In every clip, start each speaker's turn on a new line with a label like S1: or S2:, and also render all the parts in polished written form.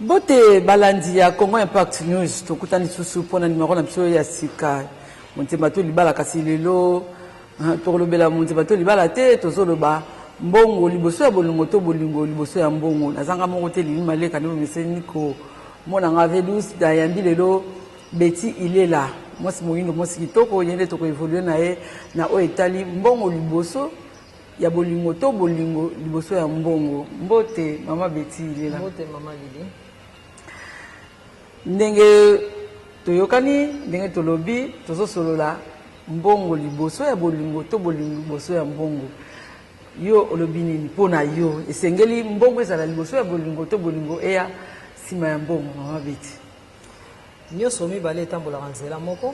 S1: Mbote balandi ya Congo Impact News, tokutani lisusu mpo na nimero na biso ya sika Monzemba to libala. Kasi lelo tokolobela monzemba to libala te, tozoloba mbongo liboso ya bolingo to bolingo liboso ya mbongo. Nazanga moko te, Lili Maleka nde bomeseni komona nga V12. Nayambi lelo Betty Ilela, mwasi moyindo, mwasi kitoko, ye nde tokoevolue na ye na oyo etali mbongo liboso ya bolingo to bolingo liboso ya mbongo. Mbote mama Betty Ilela.
S2: Mbote mama Lili.
S1: Ndenge toyokani, ndenge tolobi, tozosolola mbongo liboso ya bolingo to bolingo liboso ya mbongo. Yo olobi nini? Mpo na yo esengeli mbongo ezala liboso ya bolingo to bolingo eya nsima ya mbongo? Mama Betty.
S2: Nyonso mibale etambolaka nzela moko,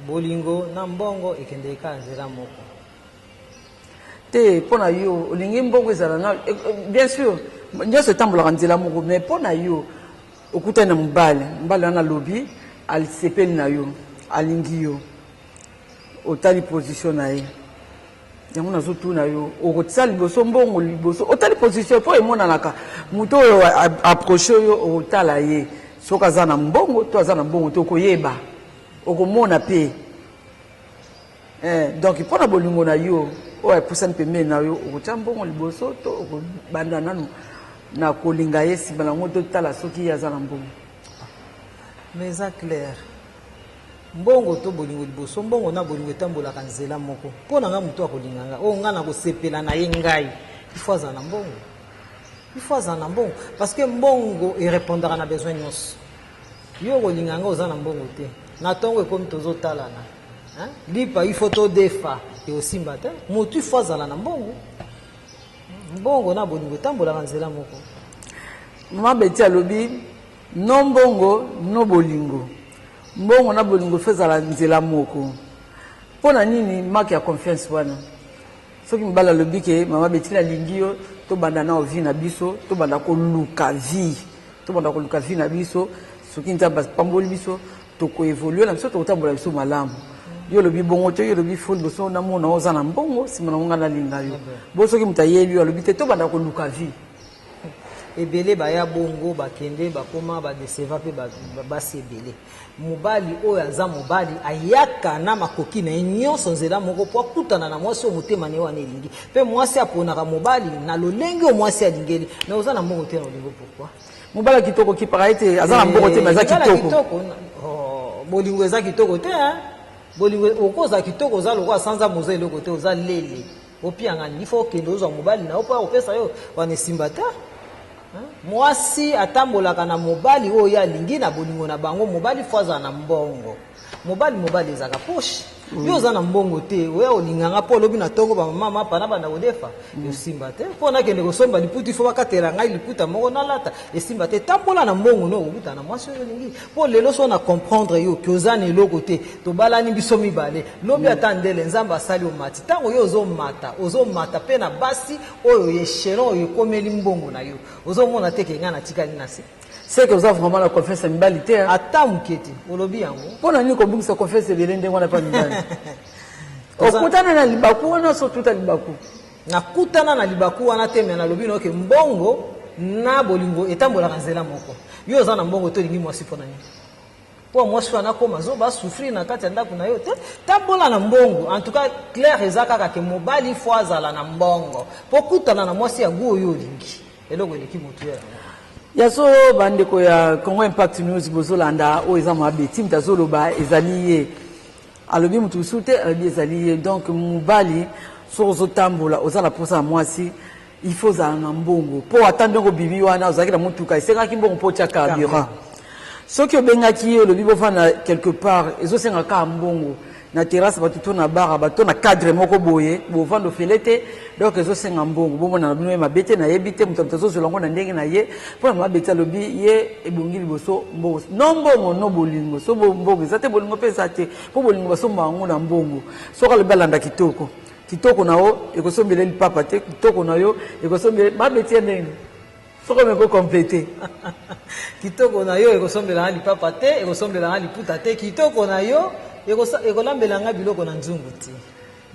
S2: bolingo na mbongo ekendeke kaka nzela moko.
S1: Te, mpo na yo olingi mbongo ezala na, bien sûr nyonso etambolaka nzela moko, mais mpo na yo okutani na mobali, mobali wana alobi asepeli na yo, alingi yo, otali position na ye, yango nazotuna yo, okotia liboso mbongo liboso otali position? Mpo emonanaka moto oyo approche yo, okotala ye soki aza na mbongo to aza na mbongo te, okoyeba, okomona mpe. Donc mpo na bolingo na yo oyo epusani pembeni na yo, okotia mbongo liboso to okobanda nanu na kolinga ye, nsima nango totala soki ye aza na mbongo?
S2: Mais eza clair, mbongo to bolingo liboso, mbongo na bolingo etambolaka nzela moko. Mpo na ngai, moto akolinga ngai, oyo ngai nakosepela na ye, ngai il faut azala na mbongo, il faut azala na mbongo, parce que mbongo erépondaka na besoin nyonso. Yo okolinga ngai, oza na mbongo te, na ntongo ekomi tozotalana lipa, il faut todefa, ekosimba te. Motu il faut azala na mbongo. Mbongo na bolingo etambolaka nzela moko.
S1: Mama Betty alobi no mbongo no bolingo, mbongo na bolingo faut ezala nzela moko. Mpo na nini manque ya confiance wana? Soki mobali alobi ke mama Betty, nalingi yo, tobanda na vie na biso, tobanda koluka vie, tobanda koluka vie na biso, soki Nzambe apamboli biso, tokoévolue na biso, tokotambola biso malamu, yo olobi bongo te? Yo olobi faut liboso namona oza na mbongo, nsima nango ngai nalinga yo. Bo soki moto ayeli yo, alobi te tobanda koluka vie?
S2: Ebele baya bongo, bakende, bakoma badeseva mpe basi ebele. Mobali oyo aza mobali ayaka na makoki na ye nyonso nzela moko mpo akutana na mwasi oyo motema na ye wana elingi. Mpe mwasi aponaka mobali na lolenge oyo mwasi alingeli. Mais oza na mbongo te na olingo, pourquoi?
S1: Mobali ya kitoko kipaka ete aza na mbongo te, mais aza kitoko.
S2: Oh, bolingo eza kitoko te. Bolingo okozala kitoko, oza lokola sanza, moza eloko te, oza lele, opianga nini? Ifo okende ozwa mobali na yo mpo akopesa yo wana, esimba te. Mwasi atambolaka na mobali oyo ye alingi na bolingo na bango. Mobali faut azala na mbongo. Mobali, mobali ezalaka poche. Yo oza na mbongo te, oya olinganga mpo olobi na ntongo bamama mapa na banda kodefa, esimba te. Mpo nakende kosomba liputa, ifo bakatela ngai liputa moko nalata, esimba te. Tambola na mbongo no, okokutana na mwasi oyo olingi. Mpo lelo so na comprendre yo ke oza na eloko te, tobalani biso mibale, lobi ata ndele Nzambe asali omati, ntango yo ozomata, ozomata mpe na basi oyo échelon oyo ekomeli mbongo na yo, ozomona te ke ngai natikali na se.
S1: C'est que oza vraiment na confiance ya mibali te?
S2: Ata moke te, olobi yango.
S1: Mpo na nini kobungisa confiance ebele ndenge wana mpa mibali? Okutana na libaku wana? So tuta libaku.
S2: Nakutana na libaku wana te, me nalobi noke mbongo na bolingo etambolaka nzela moko. Yo oza na mbongo te, olingi mwasi mpo na nini? Mpo mwasi wana akoma zoba, asouffrir na kati ya ndako na yo te. Tambola na mbongo. En tout cas clair eza kaka ke mobali faut azala na mbongo mpo kutana na mwasi ya gu oyo olingi. Eloko eleki motu ya yango.
S1: Ya so, bandeko ya Congo Impact News, bozolanda oyo eza mama Betty, moto azoloba ezali ye, alobi moto mosusu te, alobi ezali ye. Donc mobali, soki ozotambola, oza na mposa ya mwasi, il faut ozala na mbongo, mpo ata ndenge obimi wana, ozalaki na motuka, esengaki mbongo mpo otya carburant. Soki obengaki ye, olobi bofanda quelque part, ezosenga kaka mbongo, na terrasse bato to na bara bato to na cadre moko boye, bovanda ofele te. Donc ezosenga mbongo. Bomona na bino ye mabe te, nayebi te, moto azozwela yango na ndenge na ye. Mpona mama Betty, alobi ye ebongi liboso mbongo. No mbongo no bolingo. So mbongo eza te, bolingo mpe eza te, mpo bolingo basomba yango na mbongo. Soki alobi alanda kitoko, kitoko na yo ekosombela lipapa te, kitoko na yo ekosombela. Mama Betty ya ndenge soki omeki okomplete.
S2: Kitoko na yo ekosombelanga lipapa te, ekosombelanga liputa te. Kitoko na yo ekolambelanga biloko na nzungu te.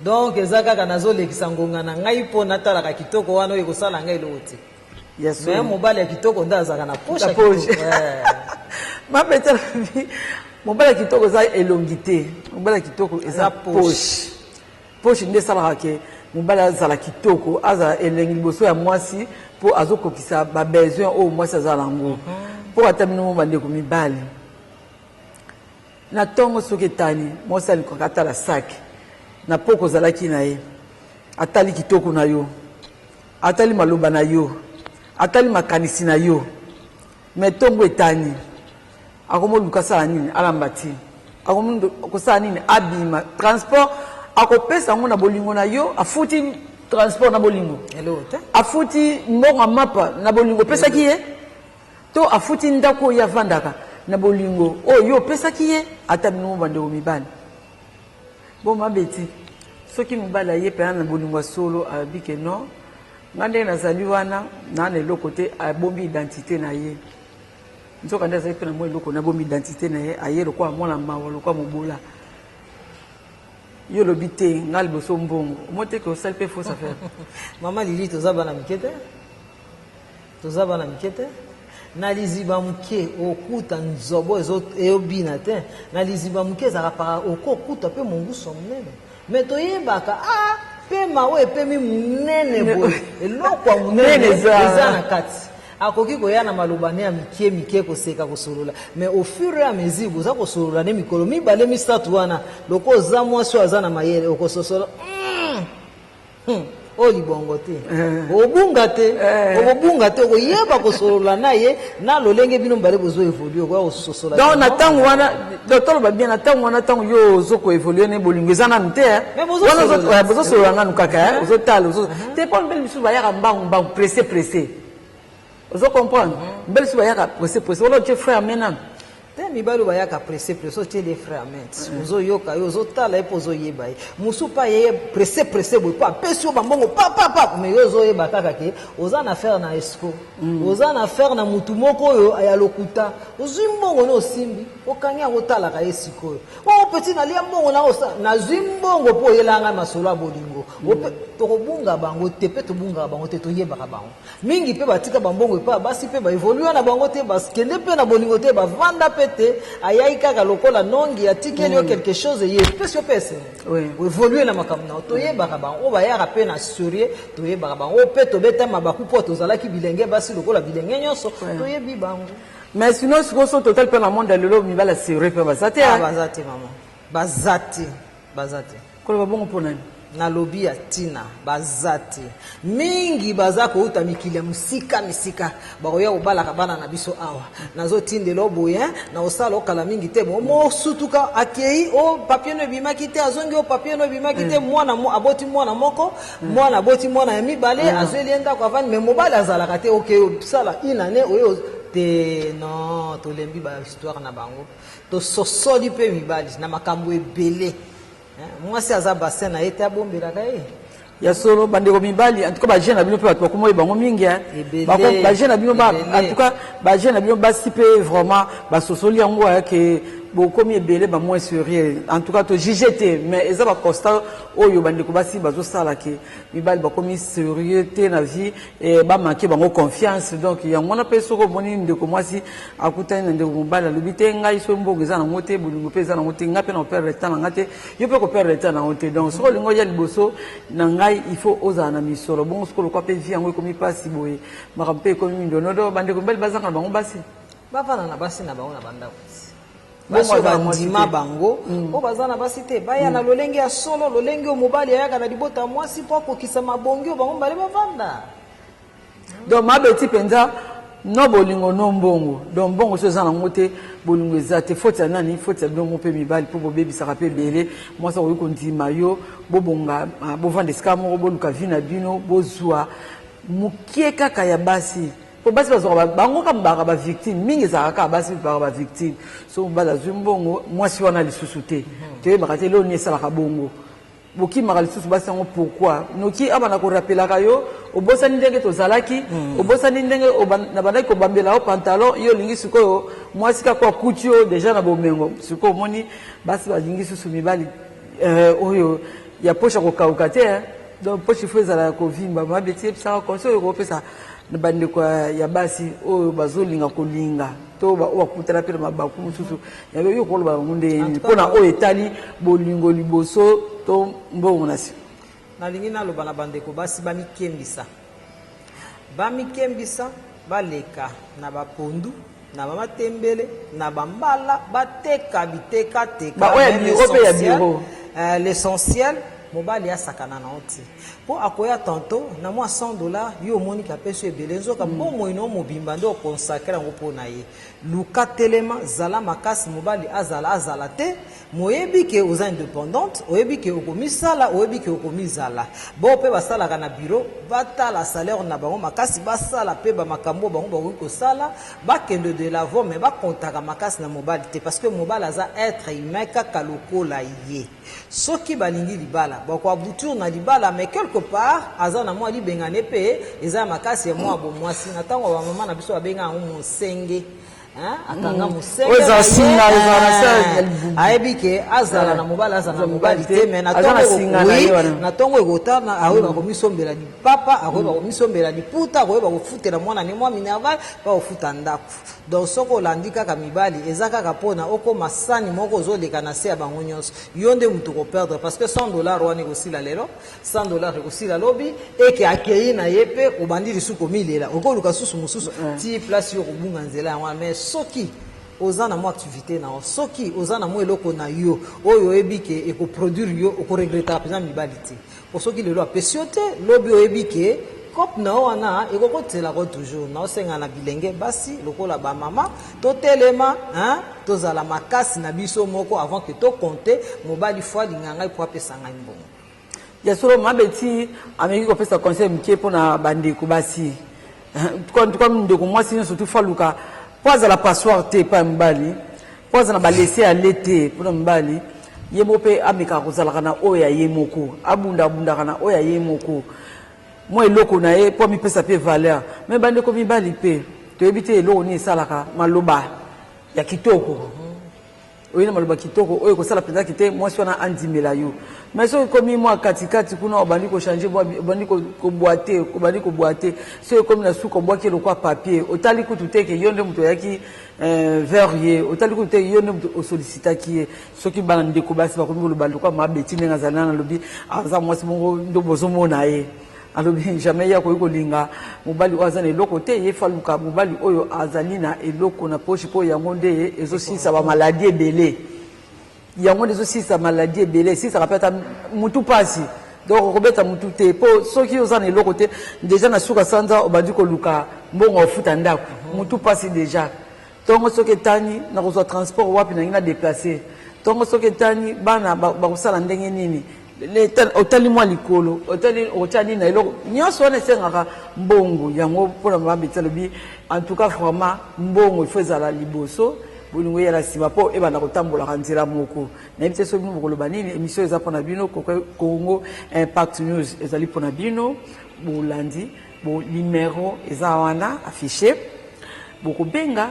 S2: Donc eza kaka nazolekisa ngonga na ngai mpo natalaka kitoko wana oyo ekosala ngai eloko te.
S1: Ya
S2: Mais
S1: solo.
S2: mobali ya kitoko nde azalaka na poche
S1: Na
S2: ya kitoko.
S1: poche. Mabeti alobi mobali ya kitoko eza elongi te, mobali ya kitoko eza
S2: Eza poche.
S1: poche. Poche nde esalaka ke mobali azala kitoko, azala elengi liboso ya mwasi mpo azokokisa babesoin oyo mwasi aza nango. Mpo ata bino mo bandeko mibali, na ntongo soki etani, mwasi alukaka atala sac na poko ozalaki na ye, atali kitoko na yo, atali maloba na yo, atali makanisi na yo. Mais ntongo etani, akomoluka asala nini? Alamba ti akomi kosala nini? Abima transport, akopesa yango na bolingo na yo. Afuti transport na bolingo?
S2: Eloko te.
S1: Afuti mbongo ya mapa na bolingo opesaki ye, to afuti ndako oyo avandaka na bolingo oyo yo opesaki ye? Ata bino bandeko mibali bo mabeti, soki mobali aye mpena na bolingo ya solo, alobi ke non, nga ndenge nazali wana naa na eloko te, abombi identité na ye, nzoka nde azali mpe na mwa eloko, nabombi identité na ye, aye lokola mwana mawa, lokola mobola, yo olobi te, nga liboso mbongo, omo te ke osali mpe fausse affaire.
S2: Mama Lili, toza bana mike te, toza bana mike te. Na liziba moke okuta nzobo eyobina te. Na liziba moke ezalaka paka, okokuta mpe monguso monene. Me toyebaka a pema oyo epemi monene boye, eloko ya monene
S1: Monene
S2: eza na kati. Akoki koya na maloba ne ya mike mike, koseka, kosolola, mais au fur et à mesure boza kosolola ne mikolo mibale misato wana, loko oza mwasi oyo aza na mayele, okososola oyo libongo te, obunga te, okobunga te, okoyeba kosolola na ye na lolenge bino mibale bozo évolue, okoya kososola.
S1: Donc na ntango wana, donc toloba bien, na ntango wana, ntango yo ozo koévolue ne, bolingo eza nanu te, hein.
S2: Mais bozosolola.
S1: Wana bozosolola nanu kaka, hein, ozotala te mpo mbele misusu bayaka mbangu mbangu, pressé pressé, ozo comprendre? Mbele misusu bayaka pressé pressé, wana otie frein à main nanu.
S2: Te, mibali oyo bayaka pressé pressé, otie frein à main, ozoyoka ye, ozotala ye mpo ozoyeba ye. Mosu mpe aye pressé pressé boye mpo apesi yo bambongo papapa, mais yo ozoyeba kaka ke oza na affaire na escroc, oza na affaire na mutu moko oyo ya lokuta. Ozwi mbongo na osimbi, okangi yango, otalaka ye sikoyo: "O petit, nalia mbongo na nazwi mbongo mpo oyela ngai masolo ya bolingo." Tokobunga bango te, mpe tobungaka bango te, toyebaka bango mingi mpe batika bambongo epai ya basi mpe baévolue na bango te, bakende mpe na bolingo te, bavanda mpe te. Ayai kaka lokola nongi atikeli yo quelque chose, ye epesi yo mpe esengo, oévolue na makambo na yo. Toyebaka bango oyo bayaka mpe na sérieux, toyebaka bango oyo mpe tobeta mabaku mpo tozalaki bilenge basi lokola bilenge nyonso, toyebi bango.
S1: Mais sinon sikoyo so total mpe na monde ya lelo, mibali ya sérieux mpe baza te.
S2: Ah,
S1: hein?
S2: Baza te mama, baza te, baza te.
S1: Koloba bongo mpo nani?
S2: Nalobi ya ntina, baza te. Mingi baza kouta mikili ya mosika misika, bakoya kobalaka bana na biso awa. Nazotindela o boye, na kosala okala mingi te, bo mosutuka akei, o papier no ebimaki te, azongi, o papier no ebimaki te. Mwana aboti mwana moko, mwana aboti mwana ya mibale, azweli ye ndako, avandi, mais mobali azalaka te. Okei osala une année oyo te. Non, tolembi bahistoire na bango, tososoli mpe mibali na makambo ebele. Mwasi aza bassin na ye te, abombelaka ye.
S1: Ya solo, bandeko mibali, en tout cas bajeune na bino mpe bato bakoma oyeba bango mingi, hein.
S2: Ebele.
S1: Bajeune na bino
S2: Ebele.
S1: En tout cas bajeune na bino basi mpe vraiment basosoli yango ya ke bokomi ebele bamoins sérieux. En tout cas tojuge te, mais eza baconstat oyo bandeko basi bazosala ke mibali bakomi sérieux te na vie, bamanke bango confiance. Donc yango wana mpe soki omoni ndeko mwasi akutani na ndeko mobali, alobi te, ngai so mbongo eza nango te, bolingo mpe eza nango te, ngai mpe na koperdre temps na ngai te, yo mpe koperdre temps nango te. Donc soki olingi oya liboso na ngai, il faut ozala na misolo. Bongo soki olokwa mpe vie yango ekomi mpasi boye, makambo mpe ekomi mindonodo, bandeko mibali bazanga na bango basi.
S2: Bavanda na basi na bango na bandako.
S1: Bongo
S2: Basi oyo
S1: aza na mwasi
S2: bandima
S1: te.
S2: bango, oyo baza na basi te, baya na lolenge ya solo, lolenge oyo mobali ayaka na libota ya mwasi mpo akokisa mabongi oyo bango mibale bavanda.
S1: Donc mabeti mpenza no bolingo no mbongo. Donc mbongo so eza nango te, bolingo eza te. Faute ya nani? Faute ya bino mpe mibali, mpo bobebisaka mpe ebele. Mwasi akoki kondima yo, bobonga, ah, bovanda esika moko, boluka vie na bino, bozwa mokie kaka ya basi, mpo basi bazwaka bango kaka baka bavictime mingi. Ezalaka kaka basi baka bavictime. So mobali azwi mbongo, mwasi wana lisusu te, toyebaka te eloko nini esalaka bongo. Bokimaka lisusu basi yango pourquoi? Noki abanda korapelaka yo, obosani ndenge tozalaki, obosani ndenge nabandaki kobambela yo pantalon. Yo olingi sikoyo mwasi kaka akuti yo déjà na bomengo. Sikoyo omoni basi balingi susu mibali oyo ya poche ya kokauka te, hein. Donc poche faut ezala ya kovimba. Mama Betty, yebisaka conseil oyo okopesa na bandeko ya basi oyo bazolinga kolinga to oyo bakutana mpe na mabaku mosusu yango, yo koloba bango ndenge nini mpona oyo etali bolingo liboso to mbongo na nsima?
S2: Nalingi naloba na bandeko basi bamikembisa, bamikembisa, baleka na bapondu, na bamatembele, na bambala, bateka bitekateka.
S1: Ba oyo ya bureau mpe ya bureau.
S2: L'essentiel, mobali asakana na yo ti mpo akoya tantôt na mwa 100 $. Yo omoniki apesi yo ebele, nzoka bomoi na yo mobimba nde okonsacrer yango mpo na ye. Luka, telema, zala makasi. Mobali azala, azala te, moyebi ke oza indépendante, oyebi ke okomisala, oyebi ke okomizala. Bo mpe basalaka na bureau, batala salaire na bango makasi, basala mpe bamakambo oyo bango bakoki kosala, bakende de l'avant, mais bakontaka makasi na mobali te, parce que mobali aza être humain kaka lokola ye. Soki balingi libala, bakoaboutir na libala, mais quelque part aza na mwa libengane mpe eza ya makasi ya mwa bomwasi. Na ntango ya bamama na biso, babenga yango mosenge. Akanga mosenge.
S1: Oyo eza singa, ezala na se ya libumu.
S2: Ayebi ke azala na mobali, azala na mobali te, mais na
S1: Aza na singa na ye wana.
S2: Na ntongo ekotana, akoyeba komisombela lipapa, akoyeba komisombela liputa, akoyeba kofutela mwana ne mwa minerval, mpe akofuta ndako. Donc soki olandi kaka mibali, eza kaka mpona okóma sani moko ozoleka na se ya bango nyonso. Yo nde moto koperdre, parce que 100 $ wana ekosila lelo, 100 $ ekosila lobi, eke akei na ye mpe obandi lisusu komilela, okoluka susu mosusu ti place yo kobunga nzela yango wana. Mais soki oza na mwa activité na yo, soki oza na mwa eloko na yo oyo oyebi ke ekoproduire yo, okoregretaka mpenza mibali te. Po soki lelo apesi yo te, lobi oyebi ke cope na yo wana ekokotiselako toujours. Naosenga na bilenge basi lokola bamama, totelema, hein, tozala makasi na biso moko avant ke tocompter mobali fo alinga ngai po apesa ngai mbongo.
S1: Ya solo, Mama Betty ameki kopesa conseil moke mpona bandeko basi. En tout cas, ndeko mwasi nyonso tu faluka mpo azala passoire te epai ya mobali, mpo aza na balaisser-aller te mpona mobali. Ye moko mpe amekaka kozalaka na oyo ya ye moko, abunda abundaka na oyo ya ye moko, mwa eloko na ye, mpo amipesa mpe valeur. Mais bandeko mibali mpe, toyebi te eloko nini esalaka maloba ya kitoko oyo, na maloba kitoko oyo ekosala mpenza te mwasi wana andimela yo. Mais soki ekomi mwa katikati kuna, obandi kochanger, obandi kobwa te, obandi kobwa te, soki ekomi na suka, obwaki eloko ya papier, otali kutu te ke yo nde moto oyaki vers ye, otali kutu te yo nde moto osolicitaki ye. Soki bana ndeko basi bakomi koloba lokola Mama Betty ndenge azali nana, alobi aza mwasi moko nde bozomona ye, alobi jamais ye akoki kolinga mobali oyo aza na eloko te. Ye faluka mobali oyo azali na eloko na poche, mpo yango nde ezosilisa bamaladi ebele, yango nde ezosilisa maladi ebele, esilisaka mpe ata mutu mpasi. Donc okobeta mutu te, mpo soki oza na eloko te, déjà na suka sanza obandi koluka mbongo ofuta ndako, mutu mpasi déjà. Ntongo soki etani, nakozwa transport wapi nangi na déplace? Ntongo soki etani, bana bakosala ndenge nini? Otali mwa likolo, otali otya nini na eloko nyonso wana esengaka mbongo. Yango mpona Mama Betty alobi, en tout cas vraiment, mbongo il faut ezala liboso, bolingo eyala nsima, mpo ebanda kotambolaka nzela moko. Nayebi te soki bino bokoloba nini. Émission eza mpona bino, Congo Impact News ezali mpona bino. Bolandi bo numéro eza wana affiché, bokobenga.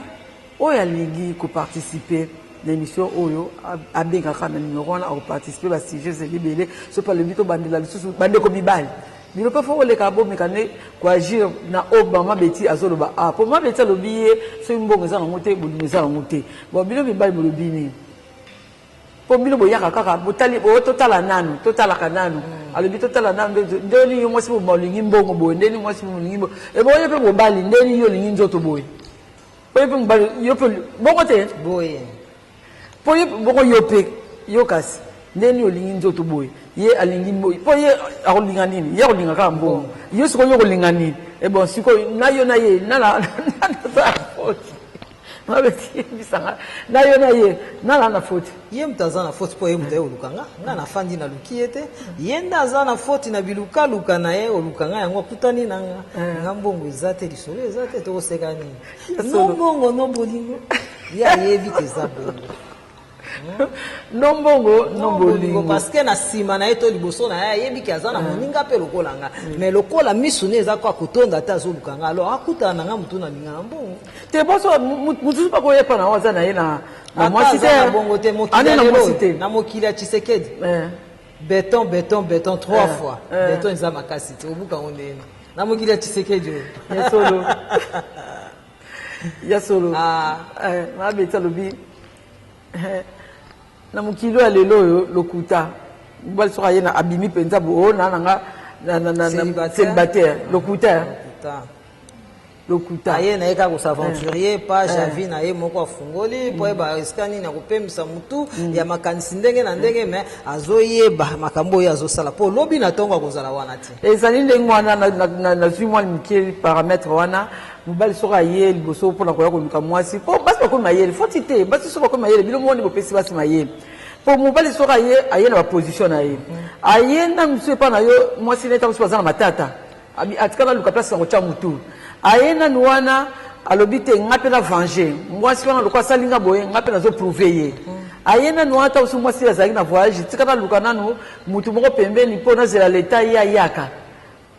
S1: Oyo alingi koparticiper na émission oyo, abengaka na numéro wana, akoparticiper. Basujet ezali ebele. Soki alobi tobandela lisusu, bandeko mibali, bino mpe fo koleka, bomeka nde koagir na oyo Mama Betty azoloba. A po Mama Betty alobi ye soki mbongo eza nango te, bolingo eza nango te. Bon, bino mibali bolobi nini? Mpo bino boyaka kaka botali oyo, totala nanu, totalaka nanu. Alobi totala nanu ndeni yo mwasi boma olingi mbongo boye, ndeni mwasi boma olingi boye, ebo yo mpe mobali, ndeni yo olingi nzoto boye, po yo mpe mobali, yo mpe bongo te.
S2: Boye.
S1: Mpo yo bongo, yo mpe yo kasi ndeni olingi nzoto boye, ye alingi boye, mpo ye akolinga nini? Ye akolinga kaka mbongo. Yo sikoyo, yo kolinga nini? E bon, sikoyo na yo na ye nana nasala faute? Mabetiyebisanga, na yo na ye nana na faute?
S2: Ye moto aza na faute, mpo ye moto aye oluka nga. Nga nafandi naluki ye te. Ye nde aza na faute na bilukaluka na ye, oluka nga yango akutani na nga. Nga mbongo eza te, lisolo eza te, tokoseka nini? No mbongo, no bolingo. Ye ayebi ke eza bongo.
S1: No mbongo, no bolingo.
S2: Parce que na nsima na ye to liboso na ye, ayebi ke aza na moninga mpe lokola nga, mais lokola misu ne eza kwa kotonda te, azoluka nga, alors akutana na nga motu nalinga na mbongo.
S1: Te, boso mosusu bakoyepa na oyo aza na ye na mwasi te.
S2: Aza na bongo te.
S1: Ane na mwasi te.
S2: Na mokili ya Tshisekedi. Beton, beton, beton, trois fois. Beton eza makasi te, obuka yango ndenge nini? Na mokili ya Tshisekedi oyo.
S1: Ya solo. Ya solo.
S2: Ah.
S1: Eh, Mama Betty alobi eh, na mokili oyo ya lelo oyo lokuta mobali soki aye na abimi mpenza bo oyo na nanga na
S2: Célibataire.
S1: célibataire lokuta.
S2: Lokuta.
S1: Lokuta.
S2: Aye na ye kaka kos'aventurier, page ya vie na ye moko afungoli mpo ayeba esika nini akopemisa motu ya makanisi ndenge na ndenge, mais azoyeba makambo oyo azosala mpo lobi na ntongo akozala wana te.
S1: Ezali ndenge wana nazwi mwa mike paramètre wana. Mobali soki aye liboso mpona koya koluka mwasi, mpo basi bakomi mayele foti te, basi soki bakomi mayele, bino moni bopesi basi mayele, mpo mobali soki aye na baposition na ye, aye na mosusu epa na yo mwasi neta mosusu aza na matata, atikala aluka place na kotya motu, aye nanu wana, alobi te nga mpe na venger mwasi wana lokola asali nga boye, nga mpe nazoprouver ye. Aye nanu wana, ta mosusu mwasi azalaki na voyage, tika naluka nanu motu moko pembeni mpo nazela leta ye ayaka.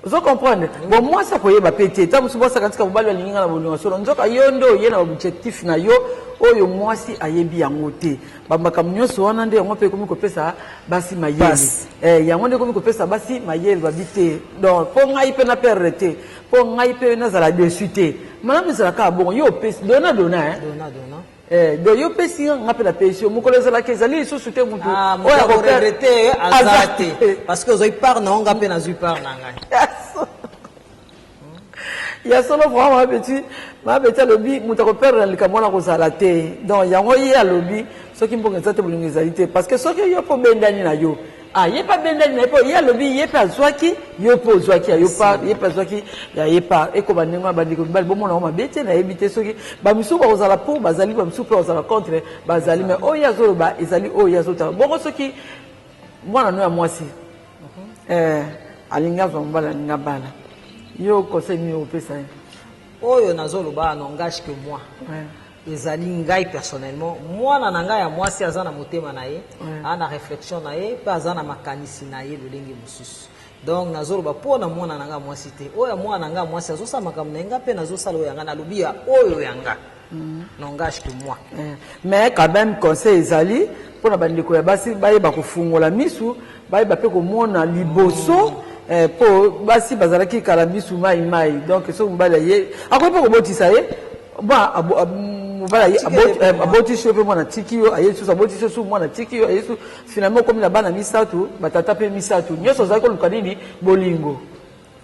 S1: Ozo comprendre? Bon, mwasi akoyeba mpe te, ta mosusu mwasi akanisi mobali alingi nga na bolingo solo, nzoka yo nde oye na baobjectif na yo oyo mwasi ayebi yango te. Bamakambo nyonso wana nde yango mpe ekomi kopesa basi mayele.
S2: Basi.
S1: Eh, yango nde ekomi kopesa basi mayele, babi te donc mpo ngai mpe na perdre te, mpo ngai mpe nazala déçu te, malamu ezala kaka bongo. Yo opesi dona dona, hein?
S2: Dona dona.
S1: Eh, donc yo opesi nga, nga mpe napesi yo, mokolo ezalaki ezali lisusu te mutu
S2: Ah, moto
S1: oyo
S2: akoregretter aza
S1: aza
S2: te, parce que ozwi part na yo, nga mpe nazwi part na ngai.
S1: Ya solo vraiment, Mama Betty, Mama Betty alobi moto akoperdre na likambo wana kozala te. Donc yango ye alobi soki mbongo eza te, bolingo ezali te, parce que soki yo mpo obendani na yo, ah, ye mpe abendani na ye, mpo ye alobi ye mpe azwaki, yo mpe ozwaki ya yo part, ye mpe azwaki ya ye part, ekoba ndenge wana. Bandeko mibali, bomona yango mabe te. Nayebi te soki bamisusu bakozala pour, bazali, bamisusu mpe bakozala contre, bazali, mais oyo ye azoloba ezali oyo ye azotala bongo. Soki mwana no ya mwasi alingi azwa mobali, alingi abala, yo conseil nini opesa ye?
S2: Oyo nazoloba n'engage que moi. Ezali ngai personnellement, mwana na ngai ya mwasi aza na motema na ye, aza na réflexion na ye mpe aza na makanisi na ye lolenge mosusu. Donc nazoloba mpo na mwana na ngai ya mwasi te. Oyo ya mwana na ngai ya mwasi azosala makambo na ye, ngai mpe nazosala oyo ya ngai. Nalobi ya oyo ya nga n'engage que moi.
S1: Mais quand même conseil ezali mpona bandeko ya basi, bayeba kofungola misu, bayeba mpe komona liboso, mpo basi bazalaki kala misu mai mai. Donc soki mobali aye, akoki mpe kobotisa ye. Bon, mobali aye,
S2: Atikeli mpe mwana.
S1: Abotisi yo mpe mwana, atiki yo, aye lisusu, abotisi yo su mwana, atiki yo, aye lisusu, finalement okomi na bana misato, batata mpe misato. Nyonso ozalaki koluka nini? Bolingo,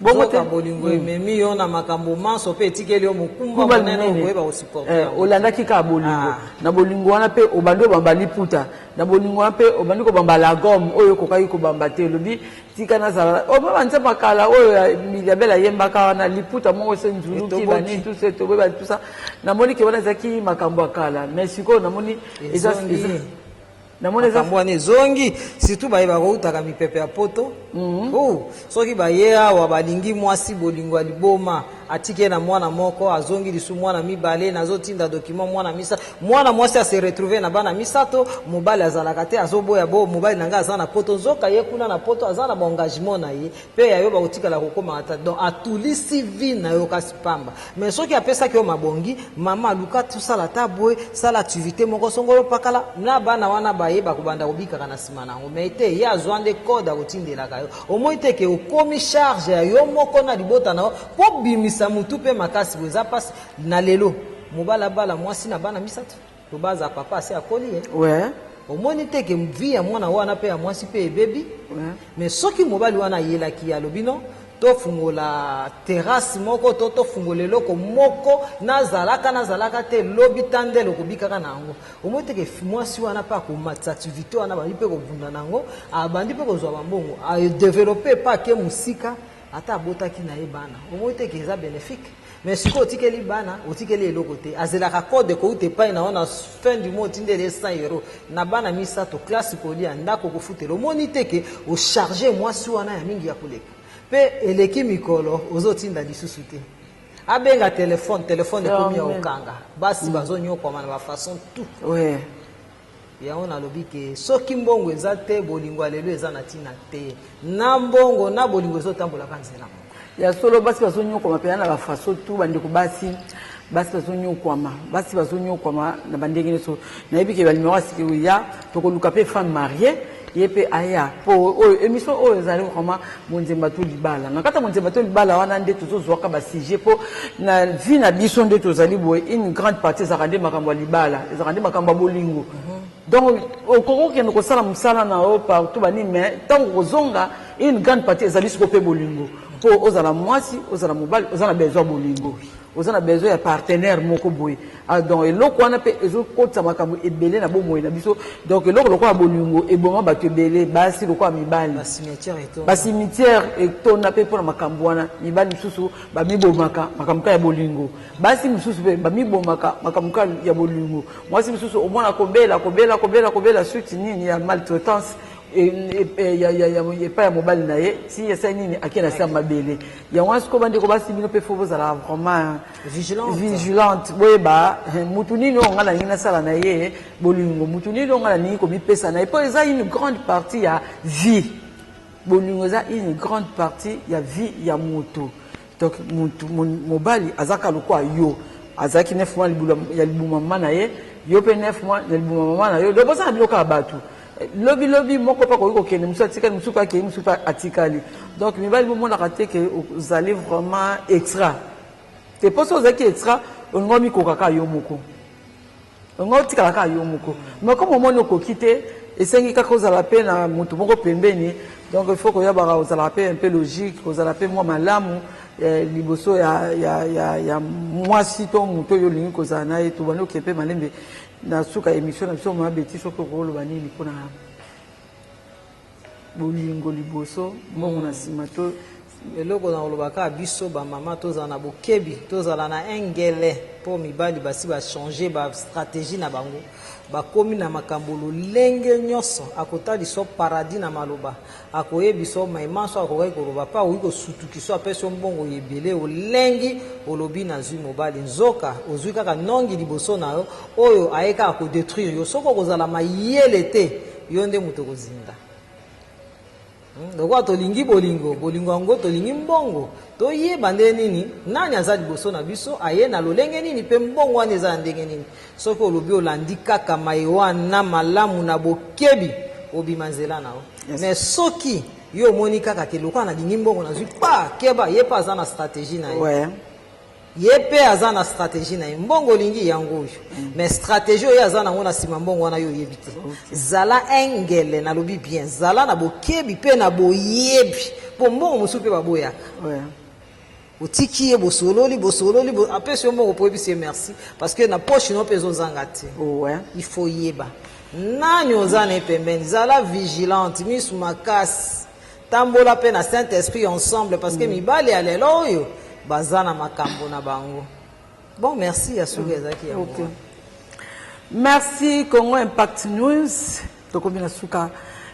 S1: bongo te?
S2: Nzoka bolingo ememi yo na makambo manso mpe etikeli yo mokumba
S1: Kumba
S2: monene
S1: monene.
S2: okoyeba kosupporter yango.
S1: Olandaki kaka bolingo.
S2: Ah.
S1: Na bolingo wana mpe obandi obamba liputa, na bolingo wana mpe obandi kobamba lagome oyo okokaki kobamba te. Olobi tika nazala obaba nzembo ya kala oyo ya Miliabel ayembaka wana, liputa moko se nzuluki.
S2: Etoboki.
S1: Banini tout etoboki, tout ça. Namoni ke wana ezalaki makambo ya kala, mais sikoyo namoni eza
S2: Ezongi.
S1: Namoni eza
S2: Makambo wana ezongi, surtout bayeba koutaka mipepe ya poto. Oh, soki baye awa balingi mwasi, bolingo ya liboma, atiki ye na mwana moko, azongi lisu mwana mibale, nazotinda document, mwana misato, mwana mwasi ase retrouve na bana misato, mobali azalaka te, azoboya bo mobali na ngai aza na poto, nzoka ye kuna na poto aza na baengagement na ye mpe ya yo bakotikala kokóma ata. Donc atulisi vie na yo kasi pamba. Mais soki apesaki yo mabongi, mama luka tosala ata boye, sala activité moko songolo pakala na bana wana, bayeba kobanda kobikaka na nsima na yango. Mais te, ye azwa nde code akotindelaka yo, omoi te ke okomi charge ya yo moko na libota na yo mpo bimisa motu mpe makasi boye. Eza mpasi na lelo mobali abala mwasi na bana misato, to baza papa ase akoli ye. Omoni te ke vie ya mwana wana mpe ya mwasi mpe ebebi? Mais soki mobali wana ayelaki ye, alobi non, tofungola terrasse moko to tofungola eloko moko, nazalaka te, lobi tandele okobikaka na yango. Omoni te ke mwasi wana mpe akomatisa activité wana, bandi mpe kobunda na yango, abandi mpe kozwa bambongo, adévelopper mpe ake mosika, ata abotaki na ye bana, omoni te ke eza bénéfique? Mais sikoyo otikeli bana, otikeli eloko te, azelaka code kouta epai na yo na fin du mois, otindeli ye 100 euro na bana misato, classe, kolia, ndako kofutela. Omoni te ke ocharger mwasi wana ya mingi ya koleka? Mpe eleki mikolo ozotinda lisusu te, abenga telefone, telefone ekomi ya
S1: Amen.
S2: kokanga. Basi bazonyokwama na bafaçon tout. Yango nalobi ke soki mbongo eza te, bolingo ya lelo eza na ntina te. Na mbongo na bolingo ezotambolaka nzela moko.
S1: Ya solo, basi bazonyokwama mpenza na bafaçon tout. Bandeko basi, basi bazonyokwama, basi bazonyokwama na bandenge nyonso. Nayebi ke banimero ya sika oya, tokoluka mpe femme mariée. Ye mpe aya mpo oyo émission oyo ezali vraiment Monzemba to libala. Na kati ya Monzemba to libala wana nde tozozwaka ba sujet mpo na vie na biso nde tozali boye, une grande partie ezalaka nde makambo ya libala, ezalaka nde makambo ya bolingo. Donc okoki kokende kosala mosala na yo partout banini, mais ntango kozonga, une grande partie ezali siko mpe bolingo. Mpo ozala mwasi, ozala mobali, oza na besoin ya bolingo, oza na besoin ya partenaire moko boye. Ah, donc eloko wana mpe ezokotisa makambo ebele na bomoi na biso. Donc eloko lokola bolingo eboma bato ebele, basi lokola mibali. Bacimetière etonda mpe mpona makambo wana. Mibali mosusu bamibomaka makambo kaka ya bolingo, basi mosusu mpe bamibomaka makambo kaka ya bolingo. Mwasi mosusu omona kobela, kobela, kobela, kobela, suite nini ya maltraitance epai ya mobali na ye, ti esali nini, ake na se ya mabele. Yango wana sikoyo, bandeko basi, bino mpe faut bozala vraiment
S2: vigilante,
S1: vigilante. Boyeba mutu nini oyo ngai nalingi nasala na ye bolingo, mutu nini oyo ngai nalingi komipesa na ye, mpo eza une grande partie ya vie. Bolingo eza une grande partie ya vie ya moto. Donc mutu mobali azaka lokola yo, azalaki 9 mois ya libuma mama na ye, yo mpe 9 mois na libuma mama na yo. Donc boza na bino kaka bato. Lobi lobi moko mpe akoki kokende, mosusu atikali, mosusu mpe akei, mosusu mpe atikali. Donc mibali, bomonaka te ke ozali vraiment extra te. Mpo soki ozalaki extra, olingi omikoka kaka yo moko, olingi otikala kaka yo moko. Mais comme omoni okoki te, esengi kaka ozala mpe na motu moko pembeni. Donc il faut koyabaka ozalaka mpe un peu logique, kozala mpe mwa malamu liboso ya mwasi to motu oyo olingi kozala na ye. Tobandi oke mpe malembe na suka émission na biso. Mama Beti, soki okoloba nini mpona bolingo liboso, mbongo na nsima to?
S2: Eloko na koloba kaka, biso bamama tozala na bokebi, tozala na engele, mpo mibali basi bachange bastratégie na bango, bakomi na makambo lolenge nyonso. Akotalisa paradis na maloba, akoyebisa maima so akokaki koloba mpe akoki kosutukisa, apesi yo mbongo ebele, olengi, olobi nazwi mobali. Nzoka ozwi kaka nongi liboso na yo oyo aye kaka kodétruire yo. Soki okozala mayele te, yo nde moto okozinda. Lokola tolingi bolingo, bolingo yango tolingi mbongo, toyeba nde nini, nani aza liboso na biso, aye na lolenge nini, mpe mbongo wana eza ya ndenge nini. Soki olobi olandi kaka maye wana malamu na bokebi, obima nzela na yo. Mais soki yo omoni kaka ke lokola nalingi mbongo nazwi pa, keba, ye mpe aza na stratégie na ye. Ye mpe aza na stratégie na ye. Mbongo olingi yango oyo, mais stratégie oyo aza nango na nsima mbongo wana, yo oyebi te. Zala engele, nalobi bien, zala na bokebi mpe na boyebi, mpo mbongo mosusu mpe baboyaka. Otiki ye, bosololi, bosololi, apesi yo mbongo mpo oyebisi ye merci, parce que na poche no mpe ezozanga te. Il faut yeba nani oza na ye pembeni. Zala vigilante, misu makasi, tambola mpe na Saint Esprit ensemble, parce que mibali ya lelo oyo baza na makambo na bango. Bon, merci. Ya soki ezalaki yango.
S1: Ok. Merci Congo Impact News. Tokomi na suka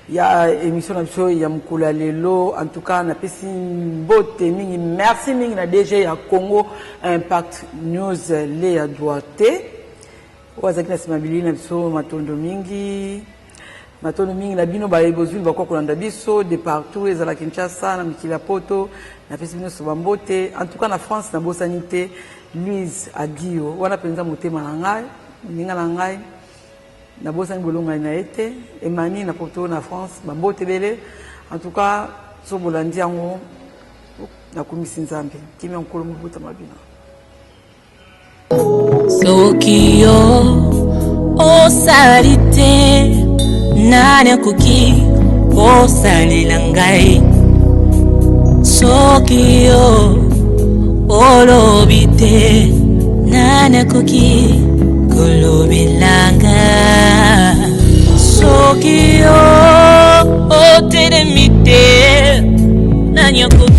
S1: ya émission na biso ya mokolo ya lelo. En tout cas, napesi mbote mingi, merci mingi na DG ya Congo Impact News, Léa Duarte, oyo azalaki na nsima bilili na biso. Matondo mingi, matondo mingi na bino baye bozwi bakwa kolanda biso de partout, ezala Kinshasa, na mikili ya Poto. Napesi bino nyonso bambote. En tout cas na France, nabosani te Louise Adio wana mpenza, motema na ngai, moninga na ngai, nabosani bolongani na ye te, Emani na Poto, na France, bambote ebele. En tout cas, so bolandi yango, nakumisi Nzambe. Kimia Nkolo mobutama bino.
S3: Soki yo osali te, nani akoki kosalela ngai? Soki yo olobi te, nani akoki kolobela nga? Soki yo otelemi te, nani akoki